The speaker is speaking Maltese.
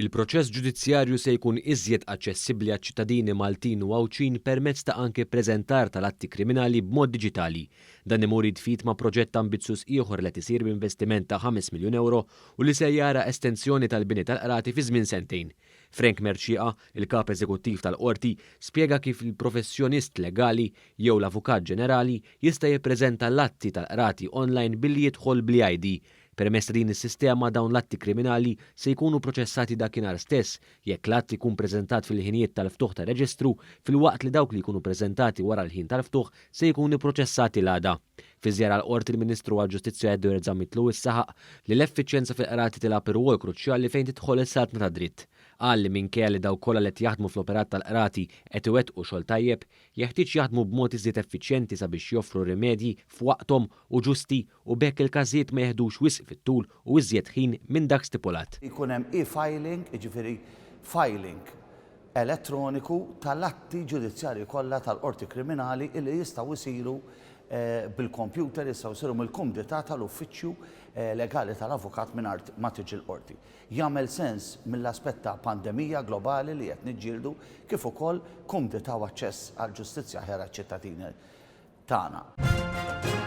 Il-proċess ġudizzjarju se jkun iżjed aċċessibbli għaċ-ċittadini Maltin u Għawdxin permezz ta' anke ppreżentar tal-atti kriminali b'mod diġitali. Dan imur id f'id ma' proġett ambizzjuż ieħor li qed isir b'investiment ta' 5 miljun ewro u li se jara estensjoni tal-bini tal-qrati fi żmien sentejn. Frank Mercieca, il-kap eżekuttiv tal-qorti, spjega kif il-professjonist legali jew l-avukat ġenerali jista' jippreżenta l-atti tal-qrati online billi jidħol bl-ID. Permezz ta' din is-sistema, dawn l-atti kriminali se jkunu proċessati dakinhar stess jekk l-att ikun preżentat fil-ħinijiet tal-ftuħ tar-reġistru, filwaqt li dawk li jkunu preżentati wara l-ħin tal-ftuħ se jkunu proċessati l-għada. Fi żjara l-qorti, il-Ministru għall-Ġustizzja Edward Zammit Lewis saħaq li l-effiċjenza fil-qrati tilgħab irwol kruċjali fejn tidħol is-saltna ta' dritt. Qal li minkejja li dawk kollha li qed jaħdmu fl-operat tal-qrati qed iwettqu xogħol tajjeb, jeħtieġ jaħdmu b'mod iżjed effiċjenti sabiex joffru rimedji f'waqthom u ġusti u b'hekk il-każijiet ma jeħdux wisq fit-tul u iżjed ħin minn dak stipulat. Jkun hemm e-filing, jiġifieri filing elettroniku tal-atti ġudizzjarji kollha tal-qorti kriminali illi jistgħu jsiru bil-computer, jistgħu jsiru mill-kumdità tal-uffiċċju legali tal-avukat mingħajr ma tiġi l-qorti. Jagħmel sens mill-aspett ta' pandemija globali li qed niġġieldu, kif ukoll kumdità u aċċess għall-ġustizzja aħjar għaċ-ċittadini tagħna.